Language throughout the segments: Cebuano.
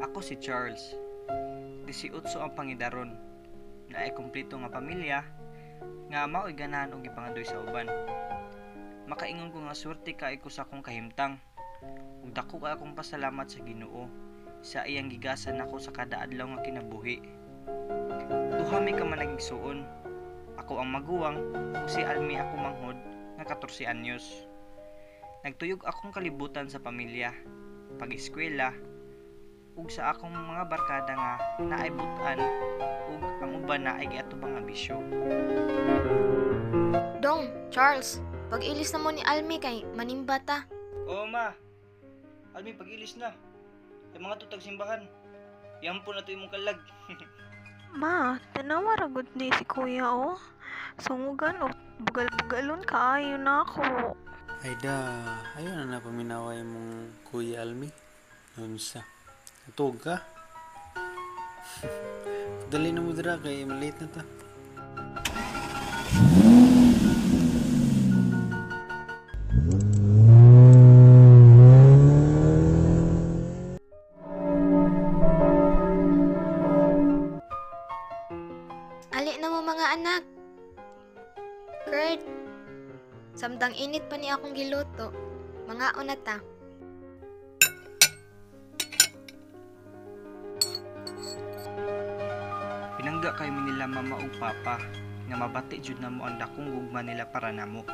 Ako si Charles. 18 ang pangidaron. Naay kumpleto nga pamilya nga mao'y ganahan og gipangandoy sa uban. Makaingon ko nga swerte kaayo ko sa akong kahimtang. Ug dako kay akong pasalamat sa Ginoo sa iyang gigasa nako sa kada adlaw nga kinabuhi. Duha mi ka managigsuon. Ako ang maguwang ug si Almi ako manghod nga 14 anyos. Nagtuyog akong kalibutan sa pamilya, pag-eskwela ug sa akong mga barkada nga naay but-an ug ang uban naay giatubang nga bisyo. Dong, Charles, pag-ilis na mo ni Almi kay manimba ta. Oo ma. Almi, pag-ilis na. Yung mga tutag simbahan. Yampo na to imong kalag. Ma, tanawa ra gud ni si kuya oh. Sungugan og bugal-bugalon kaayo na ako. Ay da, ayaw na na paminawa imong kuya Almi. Unsa? Natug ka? Dali na mo dira kay malate na ta. Ali na mo mga anak. Kurt, samtang init pa ni akong giluto, mga na ta. Pinangga kay mi nila mama ug papa nga mabati jud namo ang dakong gugma nila para namo.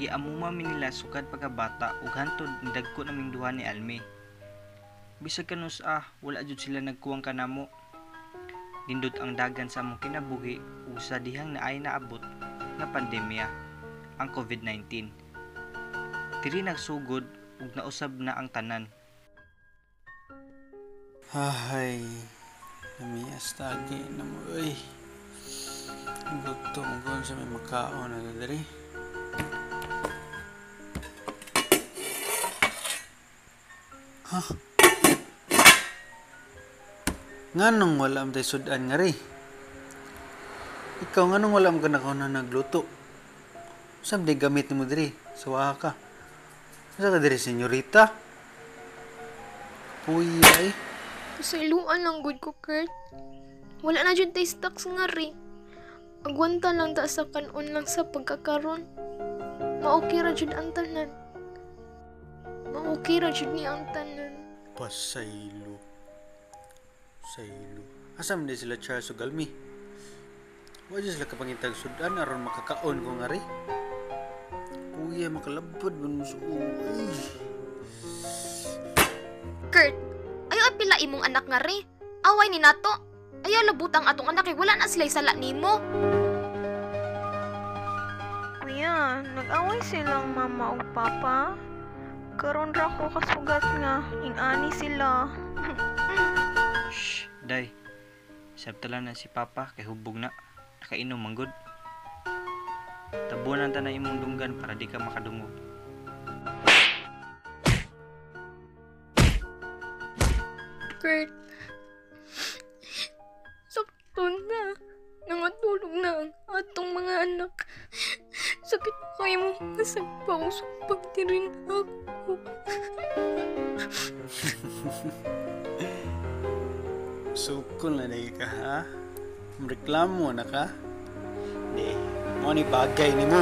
Giamuma mi nila sukad pagkabata ug hantod nidagko naming duha ni Almi. Bisag kanus-a wala jud sila nagkuwang kanamo. Nindot ang dagan sa among kinabuhi ug sa dihang naay naabot nga pandemya, ang COVID-19. Diri nagsugod ug nausab na ang tanan. Ay, namias tagi na mo, uy. Gutom ko sa may makaon na diri. Ha? Nganong wala am tay sudan nga ri? Ikaw nganong wala am ka na nagluto? Saan di gamit nimo diri? Suwa ka. Sa ka diri, senyorita? Puya eh. Pasayloan lang gud ko, Kurt. Wala na jud tay stocks nga ri. Agwanta lang ta sa kanon lang sa pagkakaron. Maokay ra jud ang tanan. Maokay ra jud ni ang tanan. Pasaylo. Saylo. Asa man di sila Charles ug Almi? Wa jud sila kapangitag sudan aron makakaon ko nga ri. Kuya, makalabad man mo sa uy. Kurt, ayaw apila imong anak nga ri. Away ni nato. Ayaw labutang atong anak kay wala na sila sala nimo. Kuya, nag-away silang mama ug papa. Karon ra ko kasugat nga ing-ani sila. Shh, day. Sabtala na si Papa kay hubog na. Nakainom man gud. Tabunan ta na imong dunggan para di ka makadungog. Kurt, sakto na. Nangatulog na ang atong mga anak. Sakit kayo mo masagpa o sumpag din ako. Sukol na dahil ka, ha? Reklamo na ka? Di, mo ni bagay ni mo.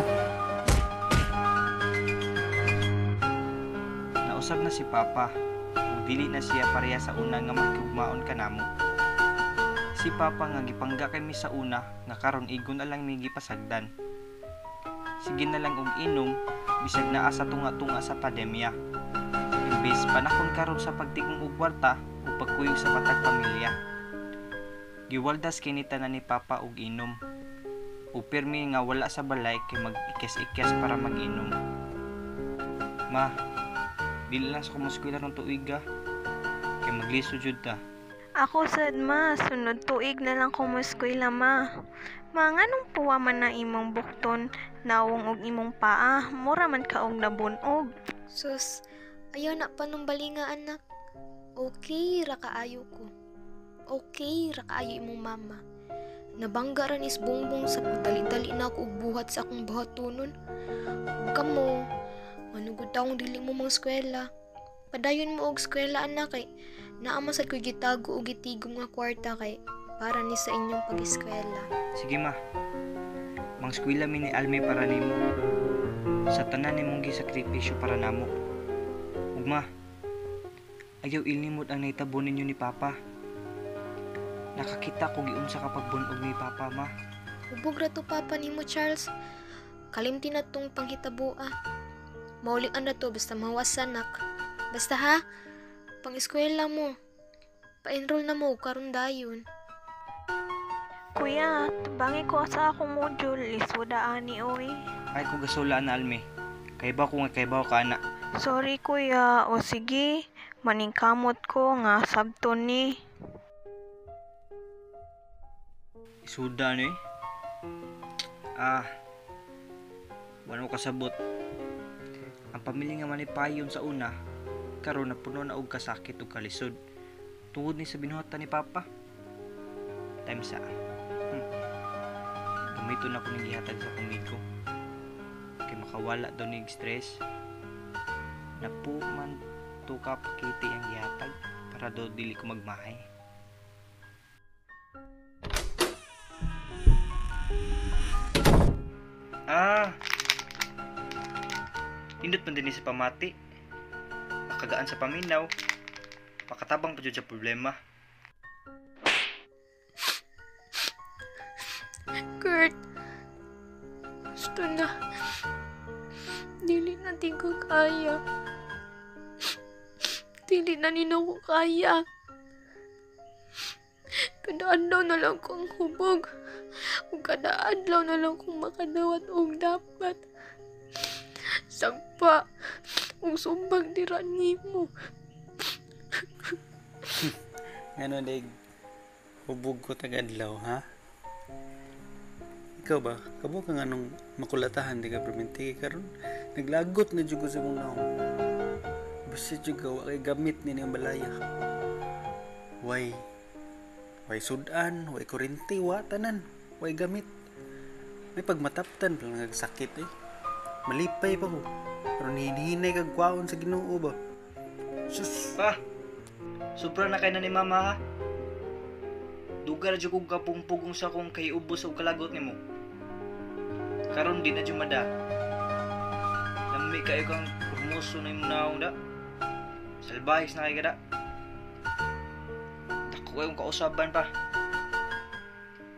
Nausab na si Papa ug dili na siya pareha sa una nga makigugmaon kanamo. Si Papa nga gipangga kami sa una nga karon igon na lang mi gipasagdan. Sige na lang og inom bisag naa sa tunga-tunga sa pandemya. Imbes panahon karon sa pagtigom og kwarta ug pagkuyog sa matag pamilya. Giwaldas kini tanan ni Papa og inom. Ug pirmi nga wala sa balay kay mag-ikyas-ikyas para mag-inom. Ma, dili lang sa kumuskwela rong tuig ah. Kay magliso jud ta. Ako sad ma, sunod tuig na lang ko moskwela ma. Ma, nganong puwa man na imong bukton, nawong og imong paa, mura man ka og nabunog. Sus, ayaw na panumbali nga anak. Okay ra kaayo ko. Okay ra kaayo imong mama. Nabangga ra nis Bongbong sa pagdali-dali na ako og buhat sa akong buhatonon. Ug kamo, manugod taong dili mo mang eskwela. Padayon mo og eskwela anak kay naa man sad ko'y gitago og gitigom nga kwarta kay para ni sa inyong pag-eskwela. Sige ma. Mangskwela mi ni Almi para nimo. Sa tanan nimong gisakripisyo para namo. Ug ma, ayaw ilimot ang nahitabo ninyo ni Papa. Nakakita ko giunsa ka pagbunog ni Papa ma. Hubog ra to papa nimo Charles. Kalimti na tong panghitaboa. Maulian ra to basta mawasan nak. Basta ha, pang-eskwela mo. Pa-enroll na mo karon dayon. Kuya, tubangi ko sa akong module, lisuda ani oy. Ay ko gasula na Almi. Kaybaw ko nga kaybaw ka ana. Sorry kuya, o sige, maningkamot ko nga sabton ni. Isuda ni. Ah. Wala ko kasabot. Ang pamilya nga manipayon sa una, karon napuno na og kasakit ug kalisod. Tungod ni sa binuhatan ni Papa. Time sa. Gamiton ako ning gihatag sa kumigo. Kay makawala daw nig stress. Napu man to ka pakiti ang gihatag para daw dili ko magmahay. Ah. Indot man dinhi sa pamati. Makagaan sa paminaw. Makatabang pa jud sa problema. Kurt, gusto na. Dili na di ko kaya. Dili na nino ko kaya. Kada adlaw na lang kong hubog. Ug kada adlaw na lang kong makadawat og dapat. Sagpa, ug sumbag dira nimo. Ngano dig hubog ko tagadlaw ha? Ikaw ba? Kabo ka nga nung makulatahan di ka perminti karon naglagot na jud ko sa imong naong. Basta jud ka wa kay gamit ni niyang balaya. Way way sudan, way kurinti, wa tanan, way gamit. May pagmataptan pa lang nagsakit eh. Malipay pa ko. Pero hinihinay kag kwaon sa Ginoo ba. Sus. Pa. Sobra na kay na ni mama ha. Duga ra jud kog kapungpugong sa akong kay ubos og kalagot nimo. Karon di na jud mada. Lami kayo kang kurmoso na imong naong da. Salbahis na kay kada. Dako kayong kausaban pa.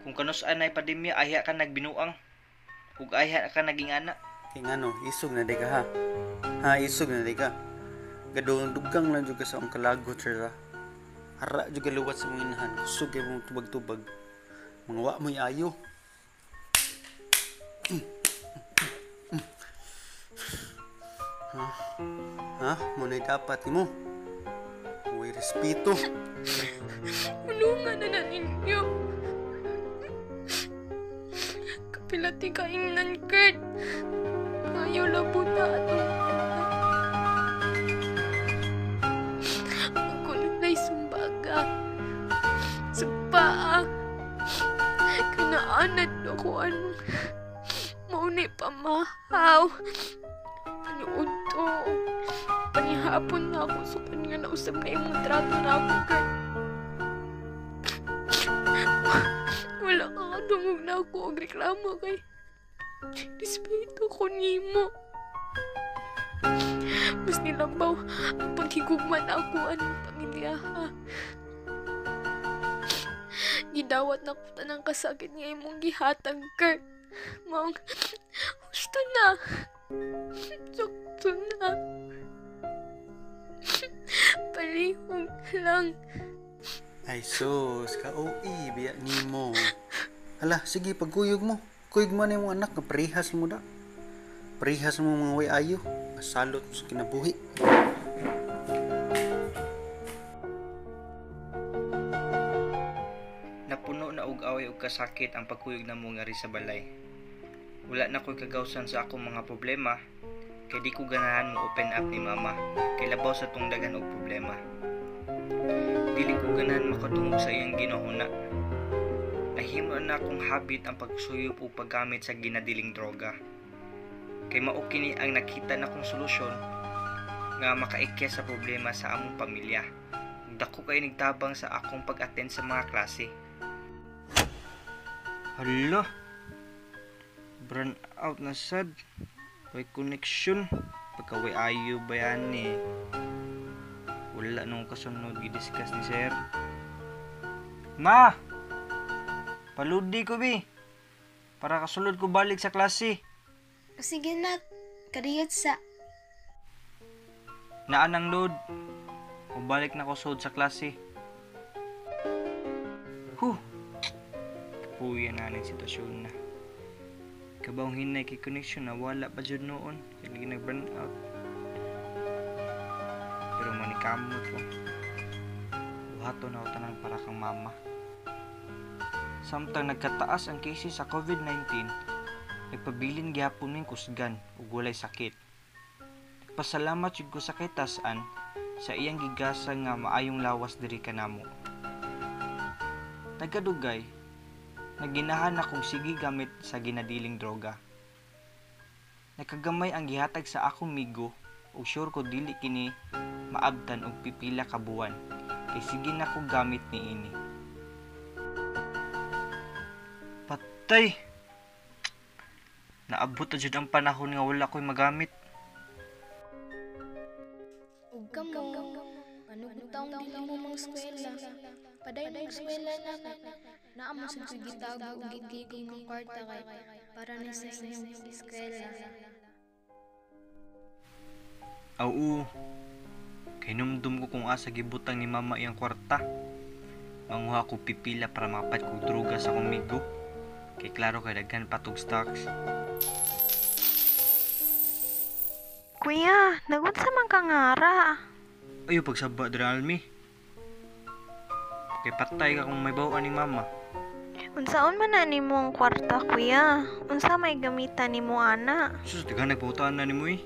Kung kanus-an ay pandemya, ayha ka nagbinuang. Ug ayha ka naging ana. Kay ngano, isog na di ka ha. Ha, isog na di ka. Gadung-dugang lang jud ka sa akong kalagot sir ha. Ara jud ka luwat sa mga inahan. Kusog kay mong tubag-tubag. Mga wa mo'y ayo. Ha? Ha? Muna'y dapat nimo. Uy, respeto. Ulungan na na ninyo. Kapilati ka ingnan, Kurt. Ayaw labo na atong anak. Ako nalay sumbaga. Sa paa. Kinaanad ako anong mauni pamahaw. Paniud to. Panihapon na ako. Sukad nga nausap na imong trato na ako, Kurt. Wala ka kadungog na ako og reklamo kay respeto ko nimo. Mas nilambaw ang paghigugma na ako anong pamilya ha. Gidawat na ko tanang kasakit nga imong gihatag, Kurt. Maong husto na. Sakto na. Palihog lang. Ay sus, ka-OE, biya nimo. Hala, sige, pagkuyog mo. Kuyog mo na yung anak, nga parehas mo da. Parehas mo mga way ayo. Masalot mo sa kinabuhi. Napuno na og away og kasakit ang pagkuyog namo ngari sa balay. Wala na ko'y kagawsan sa akong mga problema, kay di ko ganahan mo open up ni mama, kay labaw sa tong daghan og problema. Dili ko ganahan makadungog sa iyang ginahuna. Nahimo na akong habit ang pagsuyop o paggamit sa ginadiling droga. Kay mao kini ang nakita na kong solusyon nga makaikya sa problema sa among pamilya. Dako kay nagtabang sa akong pag-attend sa mga klase. Hala! Burn out na sad. Way connection. Pagka way ayo ba yan eh. Wala nung kasunod i-discuss ni sir. Ma! Paludi ko bi. Para kasulod ko balik sa klase. Sige na, kadiyot sa. Naan ang load. O balik na ko sud sa klase. Huh! Kapuya na ng sitwasyon na. Kabawng hinay kay connection na wala pa jud noon. Kaya lagi nag-burn out. Pero manikamot ko. Buhaton na ako tanan para kang mama. Samtang nagkataas ang cases sa COVID-19, nagpabilin gihapon ning kusgan ug walay sakit. Nagpasalamat jud ko sa kitasan sa iyang gigasa nga maayong lawas diri kanamo. Nagkadugay, naginahan akong sige gamit sa ginadiling droga. Nakagamay ang gihatag sa akong migo ug sure ko dili kini maabtan og pipila ka buwan kay sige na ko gamit niini. Patay! Naabot na jud ang panahon nga wala ko'y magamit. Ug kamo, ano taong dili mo mang eskwela? Paday ng eskwela na naa mo sa gitago og gitigom ng kwarta kay para ni sa inyong eskwela. Oo. Kay numdum ko kung asa gibutang ni mama iyang kwarta. Manguha ko pipila para makapalit kog droga sa akong migo. Kay klaro kay daghan pa tog stocks. Kuya, nagunsa man ka ngara? Ayo pagsaba dira Almi. Kay patay ka kung may bawaan ni mama. Unsaon man na nimo ang kwarta, kuya? Unsa may gamitan nimo ana? Sus, daghan nagpautaan na nimo eh.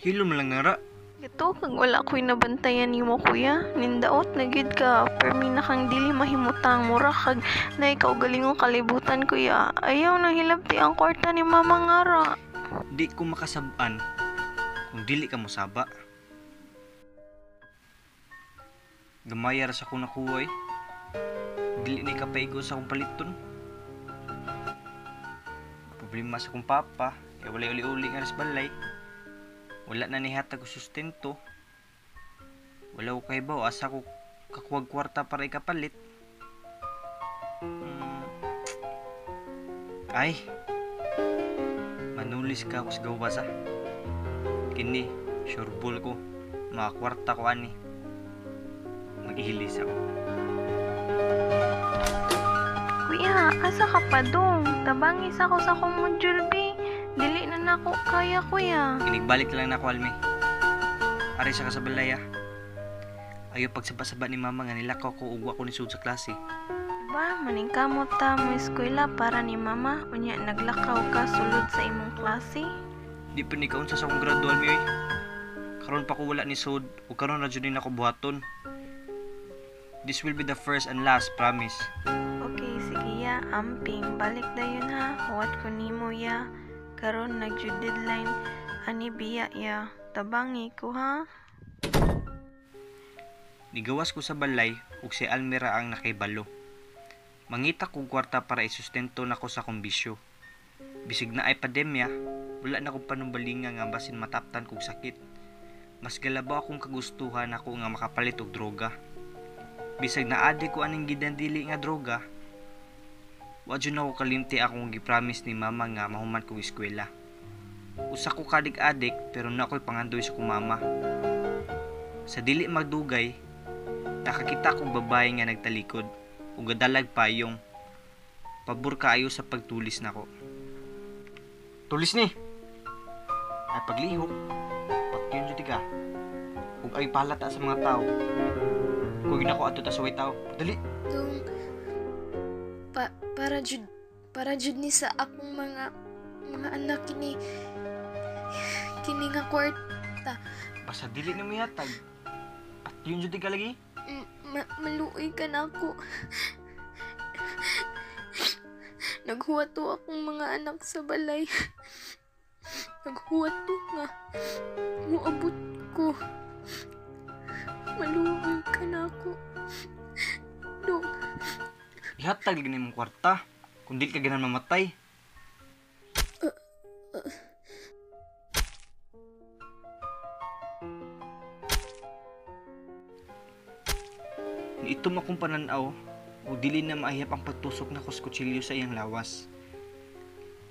Hilom lang ngara. Ito, kag wala ko'y nabantayan nimo, kuya. Nindaot na gyud ka. Permi na kang dili mahimutang mura kag na ikaw galingong kalibutan, kuya. Ayaw nang hilabti ang kwarta ni mama ngara. Di ko makasab-an kung dili ka mosaba. Gamaya ra sa akong nakuha eh. Dili ni kapaigo sa akong paliton. Problema sa akong papa, kaya walay uli-uli nga ris balay. Wala na nihatag og sustento. Wala ko kahibaw asa ko kakuwag kwarta para ikapalit. Ay, manulis ka ako sa gawas ah. Kini, sure ball ko. Mga kwarta ko ani. Mag-ihilis ako. Kuya, asa ka pa dong? Tabangis ako sa akong module B. Dili na nako kaya, kuya. Inigbalik lang nako, Almi. Ari sa kasabalay ah. Ayaw pagsaba-saba ni mama nga nilakaw ko ug wa ko nisud sa klase. Ba, maningkamot ta mo eskwela para ni mama. Unya, naglakaw ka sulod sa imong klase. Di pa ni kaunsa sa akong grado, Almi oy. Karon pa ko wala ni sud ug karon ra jud ni nako buhaton. This will be the first and last, promise. Okay, sige ya, amping. Balik dayon ha. Huwat ko nimo ya. Karon nag-due deadline ani biya ya. Tabangi ko ha. Nigawas ko sa balay ug si Almira ang nakaibalo. Mangita kog kwarta para isustento nako sa akong bisyo. Bisig na ay pandemya, wala na kong panumbalinga nga basin mataptan kog sakit. Mas galabaw akong kagustuhan ako nga makapalit og droga. Bisag naadi ko aning gidandili nga droga, wa jud nako kalimti akong gipromise ni mama nga mahuman kog eskwela. Usa ko kadik-adik pero na ako'y pangandoy sa kong mama. Sa dili magdugay, nakakita kong babae nga nagtalikod ug gadalag payong. Pabor kaayo sa pagtulis nako. Tulis ni! Ay paglihok, patyon jud ka. Ug ay palata sa mga tao. Kung ginako ato ta sa way tao. Dali! Dong, para jud ni sa akong mga anak kini nga kwarta. Basta dili na mihatag. Patyon jud ka lagi. Maluoy ka na ako. Naghuwat to akong mga anak sa balay. Naghuwat to nga muabot ko. Maluoy ka na ako. Dong. Ihatag lagi nimong kwarta kung dili ka ganahan mamatay. Niitom akong pananaw o dili na maahiyap ang pagtusok nako sa kutsilyo sa iyang lawas.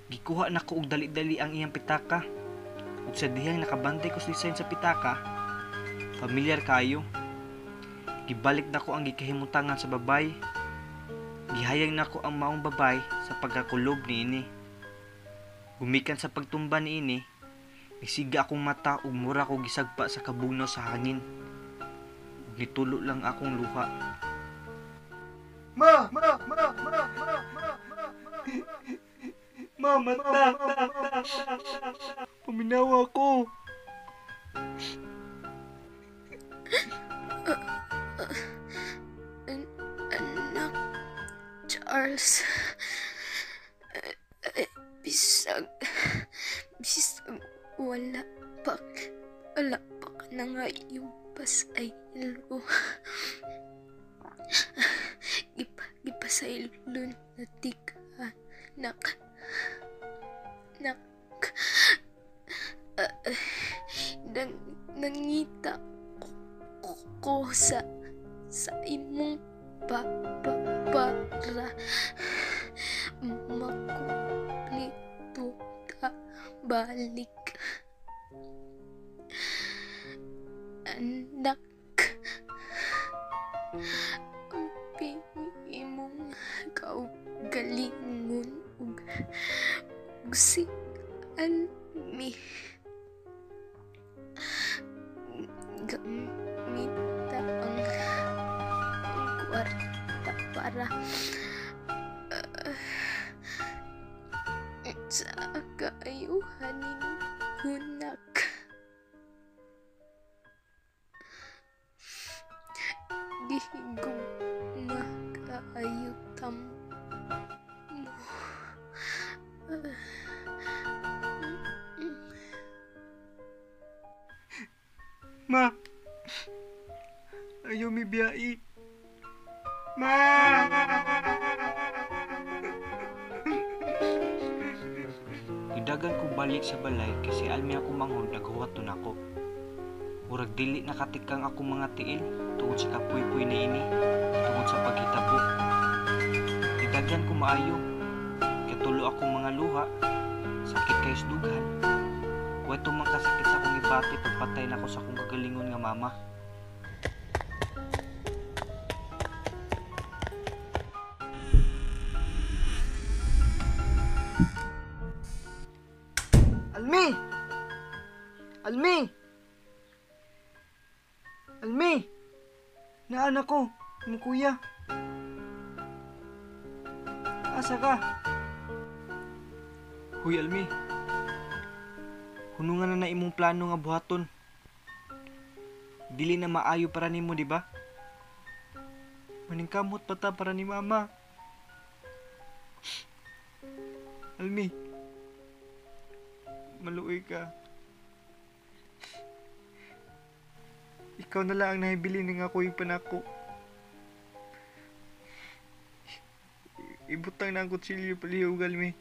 Gikuha nako og dali-dali ang iyang pitaka. Ug sa dihang nakabantay ko sa design sa pitaka, familiar kayo. Gibalik nako ang gikahimutangan sa babay. Gihayag nako ang maong babay sa pagkakulob niini. Gumikan sa pagtumba niini, nisiga akong mata ug mura ko gisagpa sa kabugnaw sa hangin. Ug nitulo lang akong luha. Ma! Ma! Ma! Ma! Ma! Ma! Ma! Mata! Paminawa ko! Anak, Charles, bisag wala pa ka na nga iupas ay ilo. Gipasaylon na tika, nak, nangita ko sa imong papa para makumplito ta balik. Anak, ang imong kaugalingon ug si Almi gamita ang kwarta para sa kaayuhan hunak. Gihigugma kaayo tam mo. Ma! Ayaw mi biyai. Ma! Idagan ko balik sa balay kasi almi ako manghod naghuwat to nako. Murag dili nakatikang ako mga tiil tungod sa kapuy-puy na ini, tungod sa paghitabo. Idagan ko maayo, katulo akong mga luha, sakit kay dughan. Wa tumang kasakit sa akong ibati pagpatay nako sa akong kagalingon nga mama. Almi! Almi! Almi! Naan ako, imong kuya. Asa ka? Huy, Almi. Hunungan na na imong plano nga buhaton. Dili na maayo para nimo, di ba? Maningkamot pa ta para ni mama. Almi, maluoy ka. Ikaw na lang ang nahibili ng ako yung panako. Ibutang na ang kutsilyo palihog, Almi.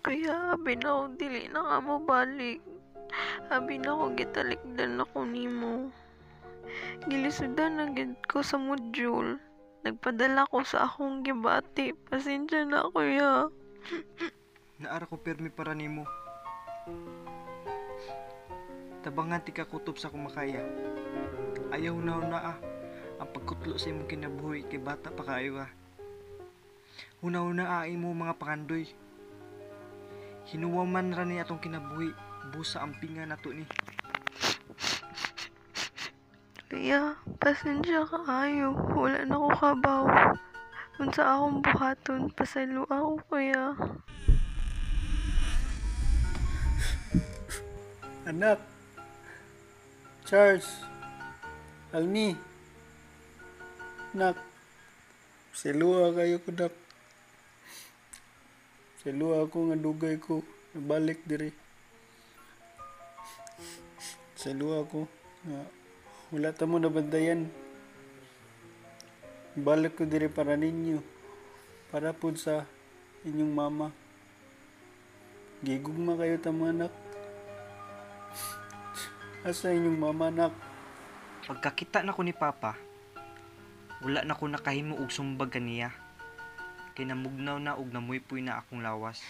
Kaya abi na ako, dili na nga mo balik. Abi na ako, gitalikdan ako nimo. Gilisudan na gid ko sa module. Nagpadala ko sa akong gibati. Pasensya na, kuya. Naara ko pirmi para nimo. Tabangan ti ka kutob sa kumakaya. Ayaw na na ang pagkutlo sa imong kinabuhi kay bata pa kaayo ah. Huna-huna imo mga pangandoy. Hinuwa man ra ni atong kinabuhi, busa ang pinga nato ni. Kuya, pasensya kaayo. Wala na ko kabaw. Unsa akong buhaton, pasaylo ako, kuya. Anak, Charles, Almi, nak, siluha kayo ko, nak. Pasayloa ako nga dugay ko nabalik diri. Pasayloa ako nga wala ta mo nabantayan. Balik ko diri para ninyo. Para pud sa inyong mama. Gigugma kayo ta mo, anak. Asa inyong mama, anak? Pagkakita na ko ni Papa, wala na ko nakahimo og sumbag kaniya. Kay namugnaw na og namuypoy na akong lawas.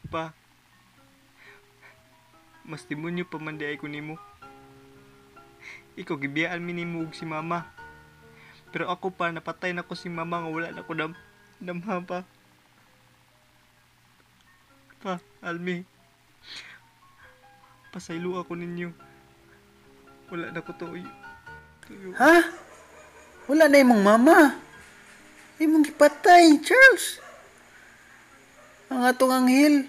Pa, mas demonyo pa man di ay ko nimo. Ikaw gibiyaan mi nimo og si mama. Pero ako pa, napatay na ko si mama nga wala na ko damha pa. Pa, Almi, pasaylo ako ninyo. Wala na ko tuyo. Tuyo. Ha? Wala na imong mama. Imong gipatay, Charles. Ang atong anghel.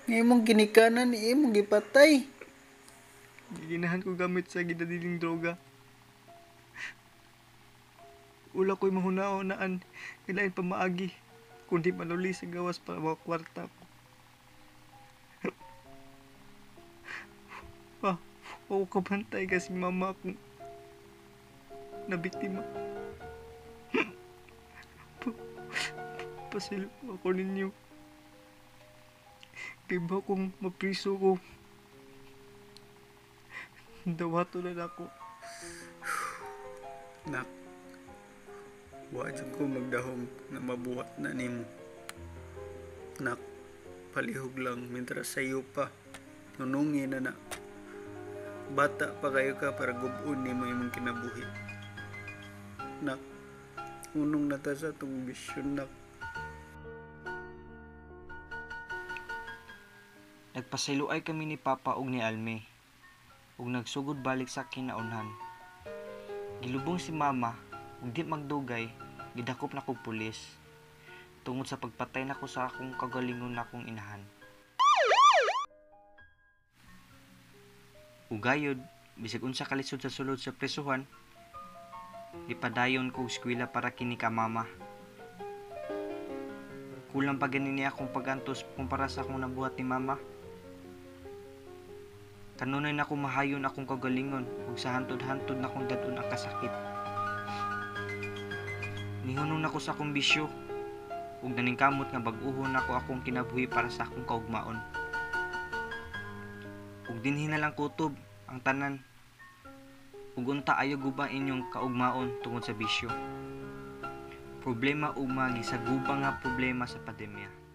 Nga imong ginikanan, imong gipatay. Giginahan ko gamit sa gidadiling droga. Wala ko'y mahuna-hunaan nga lain pamaagi kundi manuli sa gawas para makakwarta ko. Pa, ako kabantay kasi mama akong nabiktima. Pasilo ako ninyo. Kay ba kung mapriso ko, dawato na ako. Nak, wa jud ko magdahom nga mabuhat na nimo. Nak, palihog lang mientras sayo pa. Nunungi na na. Bata pa kayo ka para gub-on nimo imong kinabuhi. Nak, unong na ta sa atong bisyon, nak. Nagpasayloay kami ni Papa og ni Almi ug nagsugod balik sa kinaunhan. Gilubong si Mama ug di magdugay gidakop na kog pulis tungod sa pagpatay nako sa akong kagalingon nakong inahan. Ug gayod, bisag unsa kalisod sa sulod sa presuhan, gipadayon ko og eskwela para kini ka mama. Kulang pa gani ni akong pagantos kumpara sa akong nabuhat ni mama. Kanunay na akong mahayon akong kagalingon ug sa hantod-hantod na akong dadon ang kasakit. Nihunong nako sa akong bisyo ug naningkamot nga bag-uhon nako akong kinabuhi para sa akong kaugmaon. Ug dinhi na lang kutob ang tanan. Ug unta ayaw guba inyong kaugmaon tungod sa bisyo. Problema ug mga gisaguba nga problema sa pandemya.